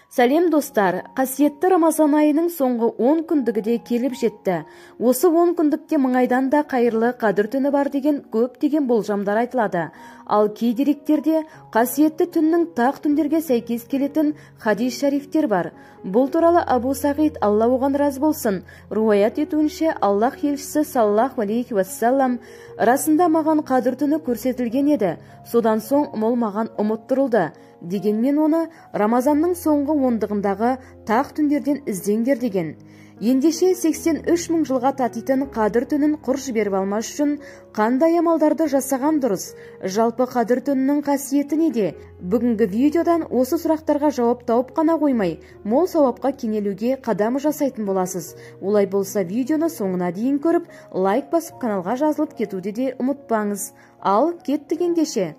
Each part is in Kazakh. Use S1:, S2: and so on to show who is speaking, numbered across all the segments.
S1: Сәлем достар, қасиетті Рамазан айының соңғы 10 күндігі де келіп жетті. Осы 10 күндікте мың айдан да қайырлы қадір түні бар деген көптеген болжамдар айтылады. Ал кей деректерде қасиетті түннің тақ түндерге сәйкес келетін хадис шарифтер бар. Бұл туралы Абу Сағид, Алла оған разы болсын, руаят етуінше, Аллах елшісі саллаллаху алейхи уассалам: «Расында маған қадір түні көрсетілген еді, содан соң ол маған ұмыттырылды. Дегенмен оны Рамазанның соңғы ондығындағы тақ түндерден іздеңдер» деген. Ендеше 83 мың жылға татитын қадір түнін құр жіберіп алмас үшін қандай амалдарды жасаған дұрыс? Жалпы қадір түнінің қасиеті неде? Бүгінгі видеодан осы сұрақтарға жауап тауып қана қоймай, мол сауапқа кенелуге қадам жасайтын боласыз. Олай болса, видеоны соңына дейін көріп, лайк басып, каналға жазылып кетуді де ұмытпаңыз. Ал кеттік ендеше.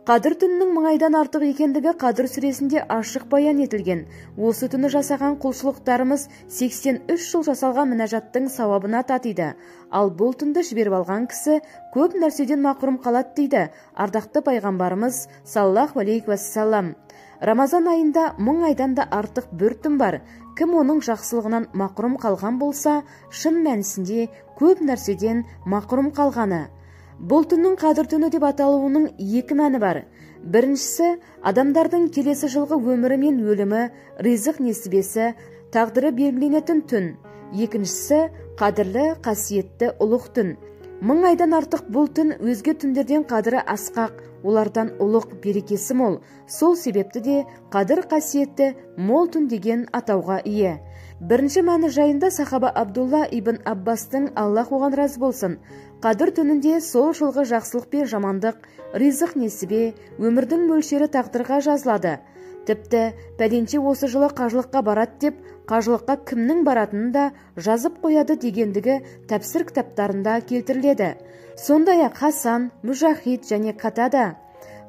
S1: Қадір түнінің мың айдан артық екендігі Қадір сүресінде ашық баян етілген. Осы түні жасаған құлшылықтарымыз 83 жыл жасалған мінәжаттың сауабына татиды. Ал бұл түнді жіберіп алған кісі көп нәрседен мақұрым қалады дейді ардақты пайғамбарымыз саллаллаху алейхи уассалам. Рамазан айында мың айдан да артық бір түн бар. Кім оның жақсылығынан мақұрым қалған болса, шын мәнісінде көп нәрседен мақұрым қалғаны. Бұл түннің қадір түні деп аталуының екі мәні бар. Біріншісі, адамдардың келесі жылғы өмірі мен өлімі, ризық несібесі, тағдыры белгіленетін түн. Екіншісі, қадірлі, қасиетті ұлық түн. Мың айдан артық бұл түн өзге түндерден қадірі асқақ, олардан ұлық, берекесі мол. Сол себепті де қадір қасиетті мол түн деген атауға ие. Бірінші мәні жайында сахаба Абдулла ибн Аббастың, Аллах оған разы болсын, қадір түнінде сол жылғы жақсылық пен жамандық, ризық несібе, өмірдің мөлшері тағдырға жазылады. Тіпті пәленше осы жылы қажылыққа барады деп, қажылыққа кімнің баратынын да жазып қояды дегендігі тәпсір кітаптарында келтіріледі. Сондай-ақ Хасан, Мүжахид және Қатада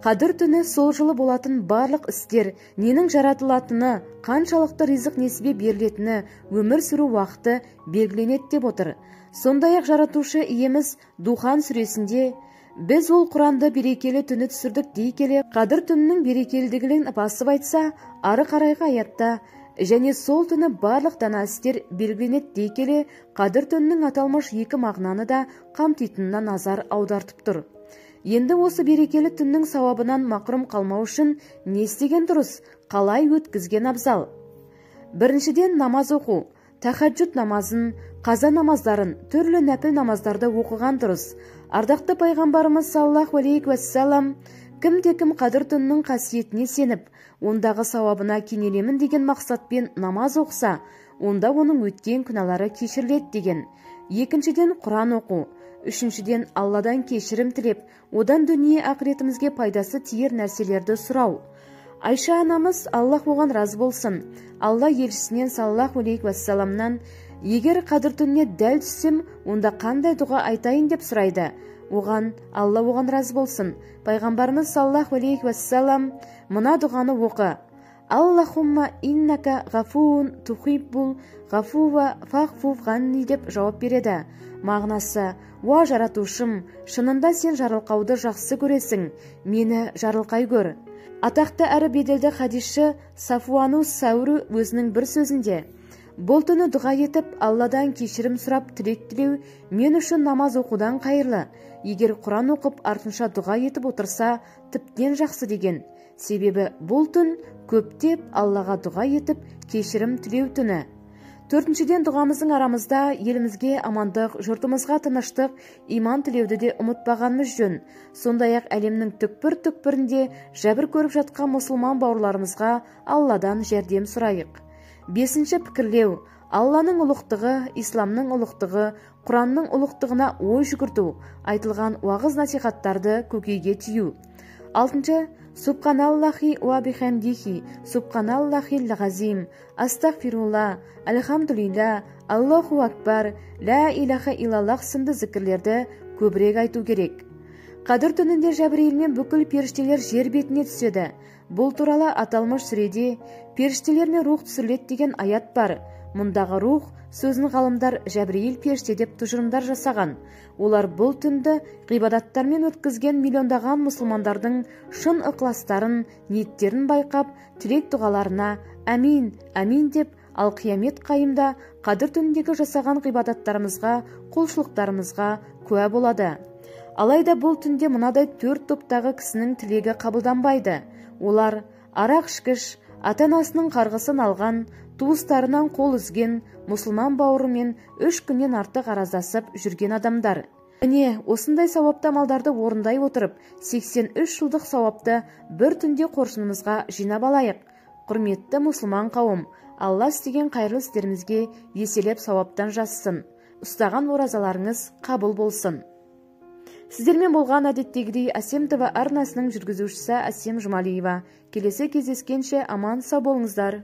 S1: қадір түні сол жылы болатын барлық істер, ненің жаратылатыны, қаншалықты ризық несібе берілетіні, өмір сүру уақыты белгіленеді деп отыр. Сондай-ақ жаратушы иеміз Духан сүресінде «Біз ол Құранды берекелі түні түсірдік» дей келе, қадір түнінің берекелдігін басып айтса, ары қарайғы аятта және сол түні барлық дана істер белгіленеді дей келе, қадір түнінің аталмыш екі мағынаны да қамтитынына назар аудартып тұр. Енді осы берекелі түннің сауабынан мақұрым қалмау үшін не істеген дұрыс, қалай өткізген абзал? Біріншіден, намаз оқу. Тахаджуд намазын, қаза намаздарын, түрлі нәпіл намаздарды оқыған дұрыс. Ардақты пайғамбарымыз саллаллаху алейхи уассалам: «Кімде-кім қадір түнінің қасиетіне сеніп, ондағы сауабына кенелемін деген мақсатпен намаз оқыса, онда оның өткен күнәлары кешіріледі» деген. Екіншіден, Құран оқу. Үшіншіден, Алладан кешірім тілеп, одан дүние ақыретімізге пайдасы тиер нәрселерді сұрау. Айша анамыз, Аллах оған разы болсын, Алла елшісінен саллаллаху алейхи уассаламнан: «Егер қадір түніне дәл түссем, онда қандай дұға айтайын?» деп сұрайды. Оған, Алла оған разы болсын, пайғамбарымыз саллаллаху алейхи уассалам: «Мына дұғаны оқы: Аллахумма иннака ғафуун тухиббул ғафуа фағфу ғанни» деп жауап береді. Мағынасы: «Уа жаратушым, шынында сен жарылқауды жақсы көресің, мені жарылқай көр». Атақты әрі беделді хадисші Сафуану Сауру өзінің бір сөзінде: «Бұл түні дұға етіп, Алладан кешірім сұрап тілек тілеу мен үшін намаз оқудан қайырлы. Егер Құран оқып, артынша дұға етіп отырса, тіптен жақсы» деген. Себебі бұл түн көптеп Аллаға дұға етіп, кешірім тілеу түні. Төртіншіден, дұғамыздың арамызда елімізге амандық, жұртымызға тыныштық, иман тілеуді де ұмытпағанымыз жөн. Сондай-ақ әлемнің түкпір-түкпірінде жәбір көріп жатқан мұсылман бауырларымызға Алладан жәрдем сұрайық. Бесінші, пікірлеу. Алланың ұлықтығы, исламның ұлықтығы, Құранның ұлықтығына ой жүгірту, айтылған уағыз насихаттарды көкейге түю. Алтыншы, Субханаллахи уа бихамдихи, Субханаллахил ғазим, Астағфирулла, Альхамдулилля, Аллаху акбар, Ла илаха иллаллах сынды зікірлерді көбірек айту керек. Қадір түнінде Жәбірейіл мен бүкіл періштелер жер бетіне түседі. Бұл туралы аталмыш сүреде періштелер мен рух түсіріледі деген аят бар. Мұндағы рух сөзін ғалымдар Жәбірейіл періште деп тұжырымдар жасаған. Олар бұл түнді ғибадаттармен өткізген миллиондаған мұсылмандардың шын ықыластарын, ниеттерін байқап, тілек дұғаларына Әмин, әмин деп, ал қиямет қайымда Қадір түніндегі жасаған ғибадаттарымызға, құлшылықтарымызға куә болады. Алайда бұл түнде мынадай 4 топтағы кісінің тілегі қабылданбайды. Олар арақ ішкіш, ата-анасының қарғысын алған, туыстарынан қол үзген, мұсылман бауырымен 3 күннен артық араздасып жүрген адамдар. Міне, осындай сауапты амалдарды орындай отырып, 83 жылдық сауапты бір түнде қоржынымызға жинап алайық. Құрметті мұсылман қауым, Алла істеген қайырлы істерімізге еселеп сауаптан жазсын. Ұстаған оразаларыңыз қабыл болсын. Сіздермен болған әдеттегідей Әсем ТВ арнасының жүргізушісі Әсем Жұмалиева. Келесі кездескенше аман сау болыңыздар.